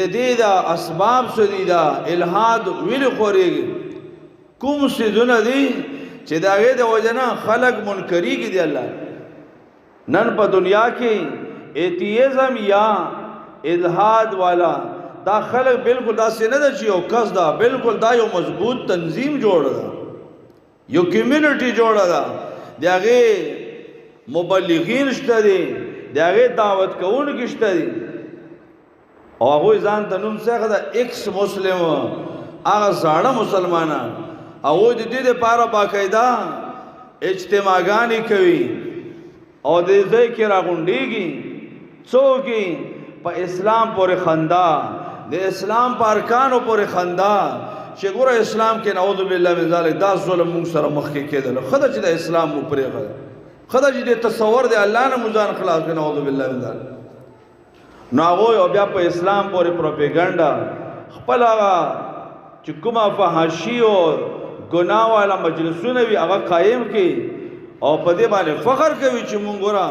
دې دا اسباب څه دي؟ دا الحاد ویل خوريږي، کوم څیزونه دي چې د هغې د وجې نه خلک منکریږي دی الله؟ نن په دنیا کې ایتیزم یا الحاد والا دا خلک بالکل داسې نه ده چې یو کس ده، بالکل دا یو مضبوط تنظیم جوړ ده، یو کمیونټي جوړه ده، د هغې مبلغین شته دي، د هغې دعوت کوونکي شته دي، او هغوی ځان ته نوم څه ده؟ ایکس مسلم، هغه زاړه مسلمانان. هغوی د دې لپاره باقاعده اجتماعګانې کوي او د ځای کې راغونډېږي، څوک په اسلام پورې خندا، د اسلام په ارکانو پورې خندا، چې ګوره اسلام کې نعوذ بالله من ذلک دا ظلم مونږ سره مخکې کېدل، ښه ده چې د اسلام مو پرېښود، ښه ده چې د تصور د الله نه مو ځان خلاص کړ، نعوذ بالله من ذلک. نو هغوی او بیا په اسلام پورې پروپیګنډا، خپل هغه چې کومه فحاشي او ګناه والا مجلسونه وي هغه قایم کړي، او په دې باندې فخر کوي چې مونږ ګوره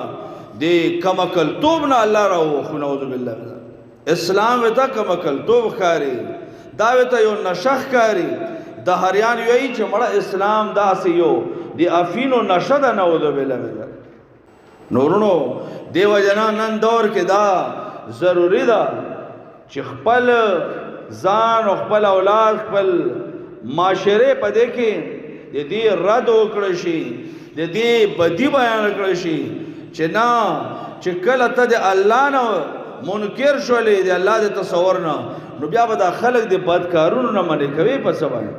د کمکلتوب نه الله راووښو، نعوذ بالله من ذلک. اسلام ته کمکلتوب ښکاري، دا ته یو نشه ښکاري. د هریان وایي چې مړه اسلام داسې یو د افینو نشه ده، نعوذ بالله من ذلک. نورونو دیو جنا نن دور کې دا ضروری ده چې خپل ځان او خپل اولاد، خپل معاشره په دې کې د دې رد وکړ شي، د دې بدی بیان کړ شي، چې نه چې کله ته د الله نه منکر شولې، د الله د تصور نه، نو بیا به دا خلک د بد کارونو نه منع کوي په څه باندې؟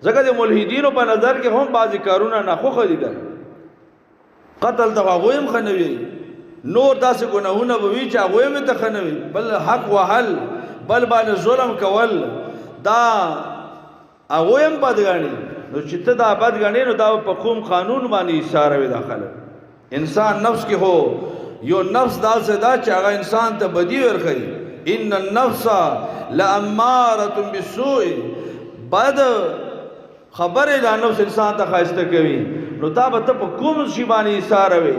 ځکه د ملحدینو په نظر کې هم بعضې کارونه ناخوښه دي که قتل ته هغوی هم ښه نه وي، نور داسې ګناهونه به وي چې هغوی هم ته ښه نه وي، بل حق وهل، بل باندې ظلم کول، دا هغوی هم بد ګڼي. نو چې ته دا بد ګڼې، نو دا په کوم قانون باندې اشاره وي؟ دا خلک انسان نفس کې هو یو نفس داسې ده چې هغه انسان ته بدی ورښيي. ان النفس لاماره بالسوء، بد خبرې دا نفس انسان ته ښایسته کوي. نو دا به ته په کوم شي باندې ایساره وې؟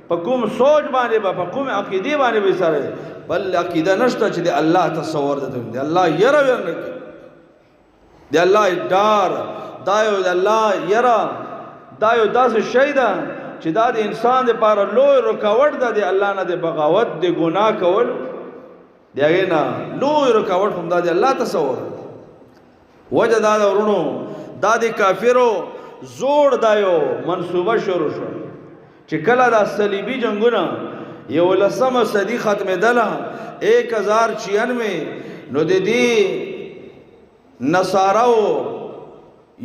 په کوم سوچ باندې به، په کوم عقیدې باندې به ایساره وې؟ بل عقیده نشته چې د الله تصور ده، د الله یره ورنه کوي، د الله ډار، دا یو د الله یره، دا یو داسې شی ده چې دا د انسان دپاره لوی رکاوټ ده، د الله نه د بغاوت، د ګناه کول، د هغې نه لوی رکاوټ هم دا د الله تصور. وجه دا ده ورونو، دا د کافرو زوړ دا یو منصوبه شروع شو چې کله دا صلیبي جنگونه 11مه صدي ختمېدله، 1096، نو د دې نصاراو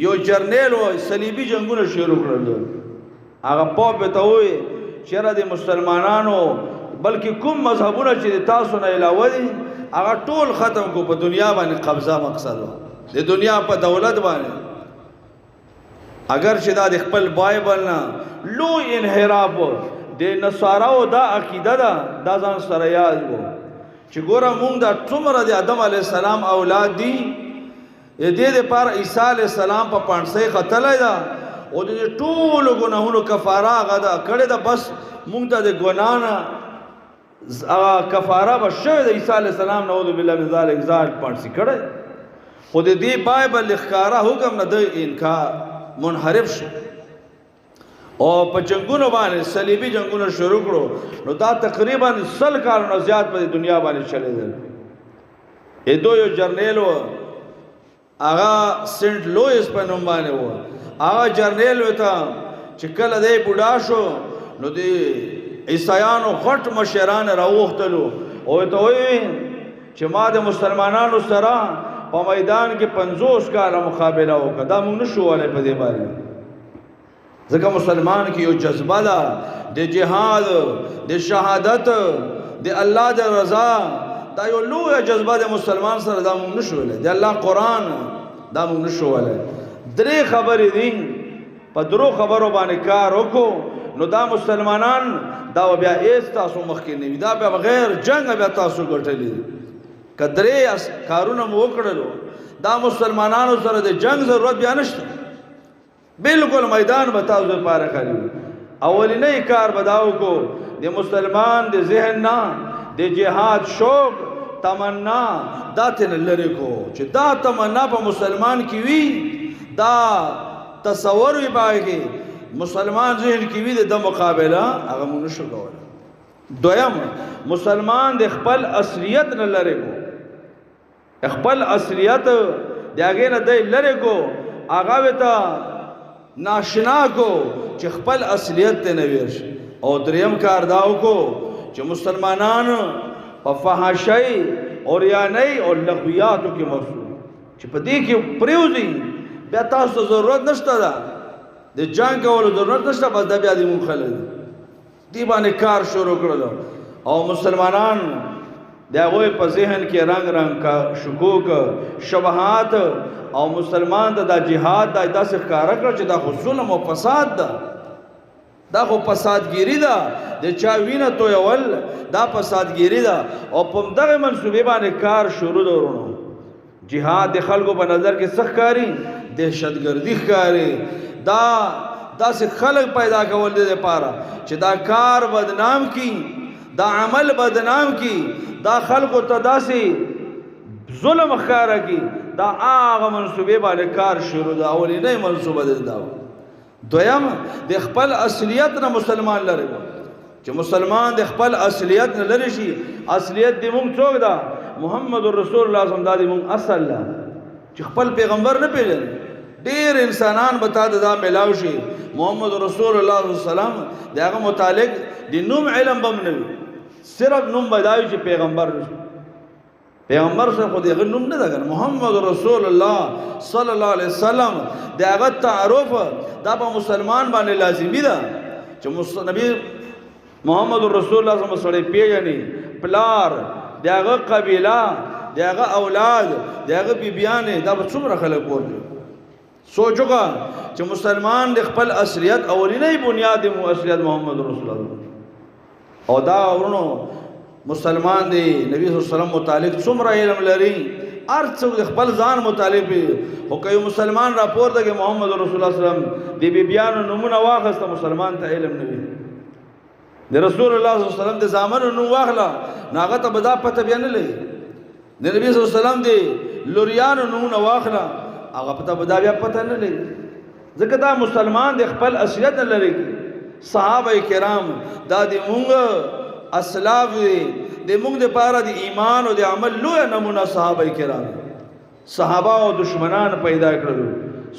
یو جرنیل و، صلیبي جنگونه شروع کړل. هغه پاپ ته ووایي چېرې د مسلمانانو بلکې کوم مذهبونه چې د تاسو نه علاوه دي هغه ټول ختم کو، په دنیا باندې قبضه مقصد و، د دنیا په دولت باندې. اگر چې دا د خپل بایبل نه لوی انحراف و، د نصاراو دا عقیده ده، دا ځان سره یاد و چې ګوره مونږ دا څومره د آدم علیه السلام اولاد دي، د دې دپاره عیسی علیه السلام په پاڼسۍ ختلی ده او د دې ټولو ګناهونو کفاره هغه ده کړې ده، بس مونږ ته د ګناه نه هغه کفاره به شوې ده. عیسی علیه السلام نعوذ بالله من ذلک ځان پاڼسي کړی، خو د دې بایبل ښکاره حکم نه دی انکار منحرف شو او په جنگونو باندې صلیبي جنگونه شروع کړو. نو دا تقریبا 100 کالو نه زیات په دنیا باندې چلېدل. ایدو یو جرنیل و، هغه سنټ لویس په نوم باندې و. هغه جرنیل وته چې کله دی بوډا شو، نو دی عیسایانو غټ مشران راوغوښتلو او ته وایي چې ما د مسلمانانو سره په میدان کې 50 کاله مقابله وکړه، دا موږ نشو ولی په دې باندې، ځکه مسلمان کې یو جذبه ده د جهاد، د شهادت، د الله د رضا، دا یو لویه جذبه د مسلمان سره، دا موږ نشو ولی، د الله قرآن دا موږ نشو ولی. درې خبرې دي، په درو خبرو باندې کار وکړو نو دا مسلمانان دا بیا هېڅ تاسو مخکې نه وي، دا بیا بغیر جنګ بیا تاسو ګټلي دي. که درې کارونه مو وکړلو، دا مسلمانانو سره د جنګ ضرورت بیا نشته، بالکل میدان به تاسو لپاره خالي وي. اولنی کار به دا وکړو، د مسلمان د ذهن نه د جهاد شوق تمنا دا تن لري کو، چې دا تمنا په مسلمان کې وي، دا تصور وي پای کې مسلمان ذهن کې وي، د مقابله هغه مونږ نشو کولی. دویم، مسلمان د خپل اصلیت نه لري کو، خپل اصلیت د هغې نه دی لرې کو، هغه ورته ناشنا کو چې خپل اصلیت ته نه ویر شي. او دریم کار دا وکړو چې مسلمانان په فحاشۍ، عریانۍ او لغویاتو کې مصروف، چې په دې کې پرېوځي، بیا تاسو ته ضرورت نشته ده د جنګ کولو ضرورت نشته، بس دا بیا د مونږ خلک دي. دې باندې کار شروع کړل او مسلمانان د هغوی په ذهن کې رنګ رنګ کا شکوک، شبهات، او مسلمان ته دا جهاد دا داسې ښکاره کړه چې دا خو ظلم او فساد ده، دا خو فسادګیري ده، د چا وینه تویول دا فسادګیري ده. او په همدغې منصوبې باندې کار شروع ده ورونو. جهاد د خلکو په نظر کې څه ښکاري؟ دهشتګردي ښکاري. دا داسې خلک پیدا کول دې لپاره چې دا کار بدنام کی، دا عمل بدنام کی، دا خلکو ته داسې ظلم ښکاره کی. دا هغه منصوبې باندې کار شروع ده، اولینۍ منصوبه ده دا. دویم، د خپل اصلیت نه مسلمان لري، چې مسلمان د خپل اصلیت نه لري شي. اصلیت دې مونږ څوک ده؟ محمد رسول الله صلی الله علیه وسلم، دا دې مونږ اصل ده چې خپل پیغمبر نه پېژني. ډېر انسانان به تا ته دا میلاو شي، محمد رسول الله صلی الله علیه وسلم د هغه متعلق د نوم علم به هم نه وي، صرف نوم به دا وي چې پیغمبر شي. پیغمبر سره خو د هغه نوم نه ده کنه، محمد رسول الله صلی الله علیه وسلم د هغه تعارف دا په مسلمان باندې لازمي ده چې نبی محمد رسول الله صلی الله علیه وسلم سړی پېژني، پلار، د هغه قبیله، د هغه اولاد، د هغه بیبیانې، دا به څومره خلک پورته دي. سوچ وکړه چې مسلمان د خپل اصلیت اولینی بنیاد مو اصلیت محمد رسول الله. او دا ورونو مسلمان دی نبی صلی الله علیه وسلم متعلق څومره علم لري، هر څوک د خپل ځان متعلق وي. خو که یو مسلمان راپورته کړي محمد رسول الله صلی الله علیه وسلم د بیبیانو نومونه واخیسته، مسلمان ته علم نه وي. د رسول الله صلی الله علیه وسلم د زامنو نوم واخله، نو هغه ته به دا پته بیا نه لګي. د نبی صلی الله علیه وسلم د لوریانو نومونه واخله، هغه پته به دا بیا پته نه لګي، ځکه دا مسلمان د خپل اصلیت نه لري. صحابه کرام دا د مونږ اسلاف دی، د مونږ دپاره د ایمان او د عمل لویه نمونه صحابه کرام. صحابه او دشمنان پیدا کړلو.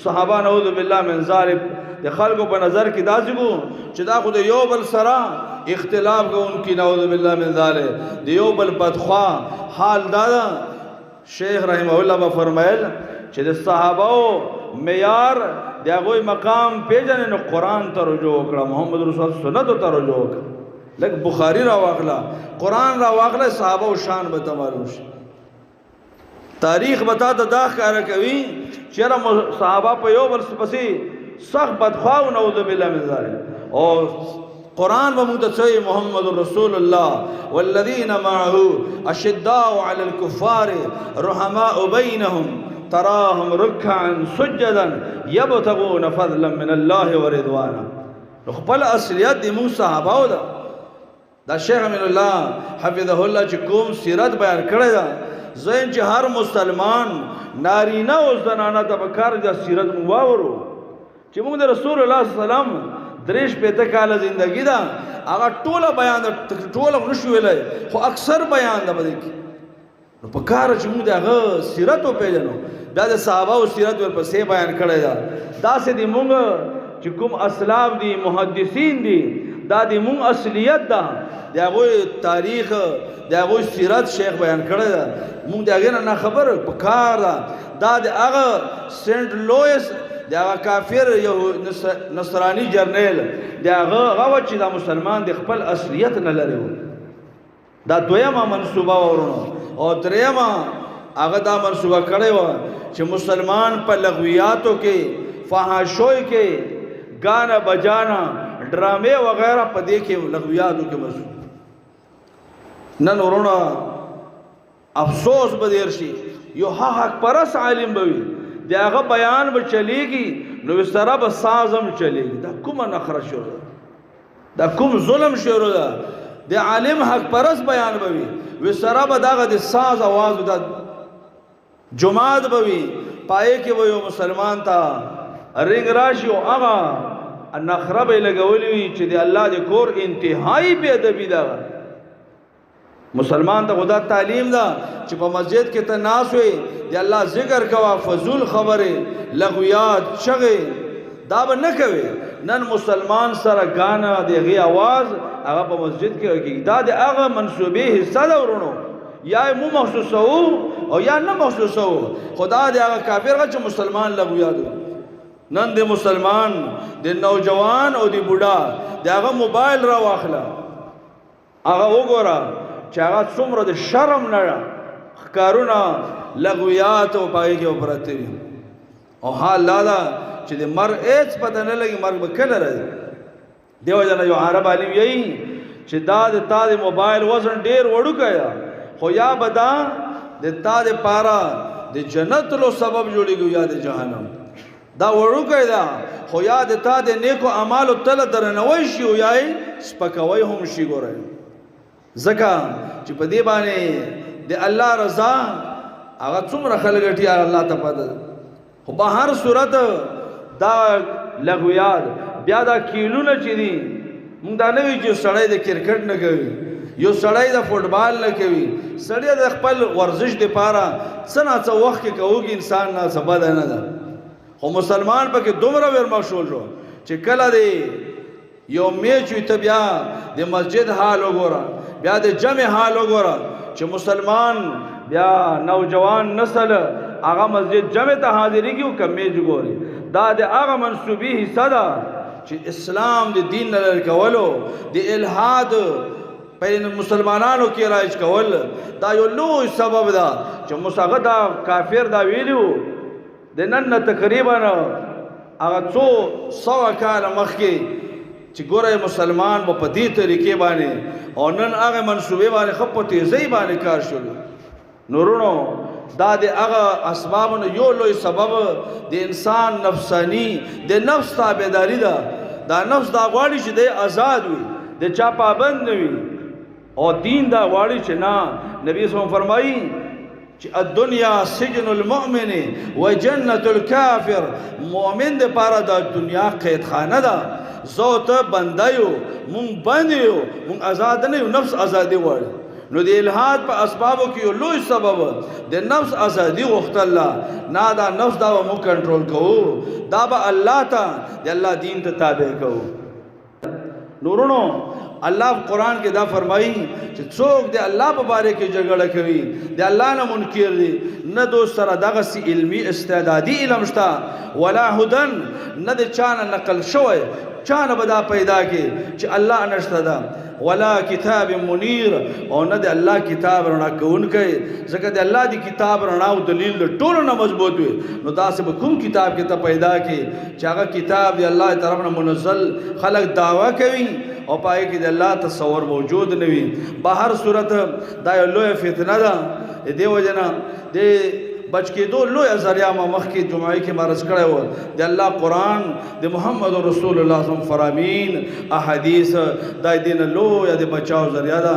صحابه نعوذ بالله من ذلک د خلکو په نظر کې داسې وو چې دا خو د یو بل سره اختلاف کوونکي، نعوذ بالله من ذلک، د یو بل بدخوا. حال دا ده، شیخ رحمه الله به فرمایل چې د صحابه معیار د هغوی مقام پېژنې، نو قرآن ته رجوع وکړه، محمد رسول الله سنتو ته رجوع وکړه، لږ بخاري را واخله، قرآن را واخله، صحابه او شان به ته معلوم شي. تاریخ به تا ته دا ښکاره کوي چې یاره صحابه په یو بل پسې سخت بدخواه وو، نعوذ بالله من ذلک. او قرآن به مونږ ته څه وایي؟ محمد رسول الله والذین معه اشداء علی الکفار رحماء بینهم تراهم رکعا سجدا یبتغون فضلا من الله ورضوانا. نو خپل اصلیت د مونږ صحابه ده. دا شیخ امین الله حفظه الله چې کوم سیرت بیان کړی ده، زه چې هر مسلمان نارینه او زنانه ته پکار دا سیرت مونږ واورو چې مونږ د رسول الله صلی الله علیه وسلم 63 کاله زندگی ده، هغه ټوله بیان ده، ټوله خو نشو ویلی خو اکثر بیان ده په دې کې. نو پکار چې مونږ د هغه سیرت وپېژنو، بیا د صحابه او سیرت ورپسې بیان کړی ده. داسې د مونږ چې کوم اسلاف دي، محدثین دي، دا د مونږ اصلیت ده، د هغوی تاریخ، د هغوی سیرت شیخ بیان کړی ده، مونږ د هغې نه ناخبر. پکار ده دا د هغه سینټ لویس، د هغه کافر یو نصراني جرنیل، د هغه هغه وه چې دا مسلمان د خپل اصلیت نه لري و. دا دویمه منصوبه وه ورونو. او درېیمه هغه دا منصوبه کړې وه چې مسلمان په لغویاتو کې، فحاشوی کې، ګانا بجانا، ډرامې وغیره په دې کې لغویاتو کې مصروف. نن ورونه افسوس به ډېر شي، یو حق پرست عالم به وي، د هغه بیان به چلېږي، نو سره به ساز هم چلېږي. دا کومه نخره شروع ده، دا کوم ظلم شروع ده. د عالم حق پرس بیان به وي، وی سره به دغه د ساز اواز، د جماعت به وي، پای کې به یو مسلمان ته رنګ راشي او هغه نخره به یې لګولې وي چې د الله د کور انتهایي بې ادبي ده. مسلمان ته خدا تعلیم ده چې په مسجد کې ته ناس وې، د الله ذکر کوه، فضول خبرې، لغویات، چغې دا به نه کوي. نن مسلمان سره ګانا د هغې اواز هغه په مسجد کې کېږي. دا د هغه منصوبې حصه ده ورونو، یا یې مو محسوسوو او یا نه محسوسوو، خو دا د هغه کافر هغه چې مسلمان لغویات. نن د مسلمان د نوجوان او د بوډا د هغه موبایل را واخله، هغه وګوره چې هغه څومره د شرم نه ښکارونه، لغویات او په هغې کې پراته وي. او حال دا ده چې د مرګ هېڅ پته نه لګي، مرګ به کله راځي. دیو جن یو عرب عالم یی چې دا د تا د موبایل وزن ډیر وړوکی ده، خو یا به دا د تا د پاره د جنت لو سبب جوړېږي یا د جهنم. دا وړوکی ده، خو یا د تا د نیکو اعمالو تله درنوی شي او یا یې سپکوی هم شي. ګورئ، ځکه چې په دې باندې د الله رضا هغه څومره خلک ګټي الله ته پته ده. خو په هر صورت دا لغویات بیا دا کیلونه چې دي، موږ دا نه وایو چې سړی د کرکټ نه کوي، یو سړی د فوټبال نه کوي، سړی د خپل ورزش دپاره څه نا څه وخت کې کوږي، انسان نه څه بده نه ده. خو مسلمان پکې دومره ور مشغول شو چې کله دی یو میچ وي، ته بیا د مسجد حال وګوره، بیا د جمع حال وګوره چې مسلمان بیا نوجوان نسل هغه مسجد جمع ته حاضرېږي او که میچ ګوري. دا د هغه منصوبي حصه ده چې اسلام د دین نه لرې کولو، د الحاد په مسلمانانو کې رایج کول، دا یو لوی سبب ده چې هغه دا کافر دا ویلي وو د نن نه تقریبا هغه څو سوه کاله مخکې چې ګوره مسلمان به په دې طریقې باندې، او نن هغه منصوبې باندې ښه په تیزۍ باندې کار شروع. نورونو دا د هغه اسبابو نه یو لوی سبب د انسان نفسانی، د نفس تابعداري ده. دا نفس دا غواړي چې دی آزاد وي، د چا پابند نه وي، او دین دا غواړي چې نه. نبی صلی الله علیه وسلم فرمایي چې الدنیا سجن المؤمن و جنت الکافر. مؤمن د پاره د دنیا قیدخانه ده. زه او ته بنده یو، مونږ بند یو، مونږ آزاد نه یو، نفس آزادي غواړي. نو د الحاد په اسبابو کې یو لوی سبب د نفس آزادي غوښتل نه، دا نفس دا به موږ کنټرول کوو، دا به الله ته د الله دین ته تابع کوو. نورونو الله قرآن کې دا فرمایي چې څوک د الله په باره کې جګړه کوي، د الله نه منکر دي، نه دوست سره دغسې علمي استعدادي علم شته، ولا هدن، نه د چا نه نقل شوی، چا نه به دا پیدا کړي چې الله نشته ده، ولا کتاب منیر، او نه د الله کتاب رڼا کوونکی. ځکه د الله د کتاب رڼا او دلیل د ټولو نه مضبوط وي. نو داسې به کوم کتاب کې ته پیدا کړي چې هغه کتاب د الله طرف نه منزل، خلک دعوه کوي او په هغې کې د الله تصور موجود نه وي. به هر صورت دا یو لویه فتنه ده. د دې وجې نه د بچ کېدو لویه ذریعه ما مخکې جمعې کې ما عرض کړی و، د الله قرآن، د محمد رسول الله صلی الله علیه وسلم فرامین، احادیث، دا دې نه لویه د بچاو ذریعه ده.